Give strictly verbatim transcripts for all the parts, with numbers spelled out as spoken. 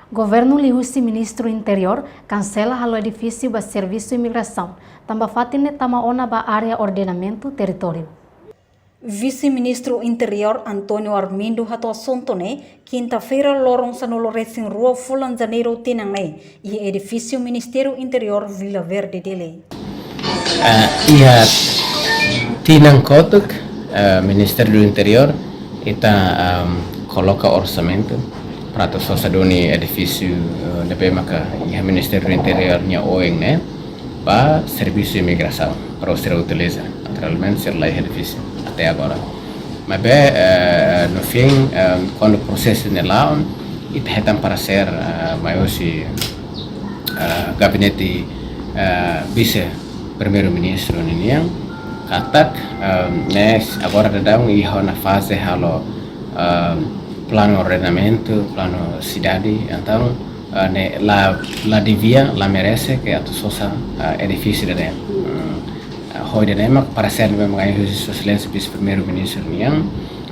Governu liuhusi Ministru Interiór kansela halo edifísiu ba Servisu Imigrasaun, tanba fatin ne'e tama ona ba área ordenamentu territóriu. Vise-Ministru Interiór António Armindo hato'o asuntu ne'e kinta-feira loron sanulu-resin-rua fulan Janeiru tinan ne'e, iha edifísiu Ministériu Interiór Vila Verde, Dili. Ah, iha tinan kotuk, ah, Ministériu Interiór ita, am, koloka orsamentu para atu sosa duni edifísiu, eh, ne'ebé maka iha Ministériu Interiór nia oin ne'e ba Servisu Imigrasaun para sira utiliza. Naturalmente, sira la iha edifísiu até agora. Maibé, eh, no fim, eh, kuandu prosesu ne'e la'o, ita hetan paresér, eh, mai husi, eh, gabinete, eh, Vise Primeiru-Ministru ninian, katak, eh, ne'e agora daudaun iha ona faze halo, eh, planu ordenamentu, planu sidade, entaun, eh, ne'e la, la devia, la merese ke atu sosa, eh, edifísiu ida-ne'e. Hmm. Eh, ho ida-ne'e mak paresér ne'ebé mak mai husi Sua Exelénsia Vise-Primeiru-Ministru nian,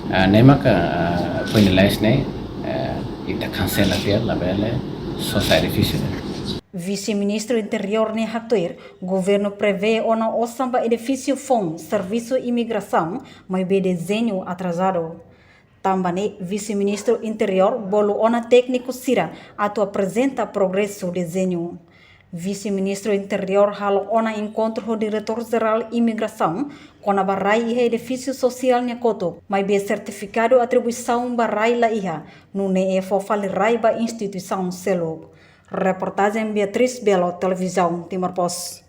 eh, ne'e mak, eh, finalize ne'e, eh, ita kansela tiha, labele sosa edifísiu ida-ne'e. Vise-Ministru Interiór ne'e haktuir, governu prevee ona osan ba edifísiu foun Servisu Imigrasaun, maibé dezeñu atrasadu. Tanba ne'e, Vise-Ministru Interiór bolu ona tékniku sira atu aprezenta progresu dezeñu. Vise-Ministru Interiór halo ona enkontru ho Diretór Jerál Imigrasaun kona-ba rai iha edifísiu sosiál nia kotuk, maibé sertifikadu atribuisaun ba rai la iha, nune'e fó fali rai ba instituisaun seluk. Reportajen Beatriz Belo, Televizaun Timor Post.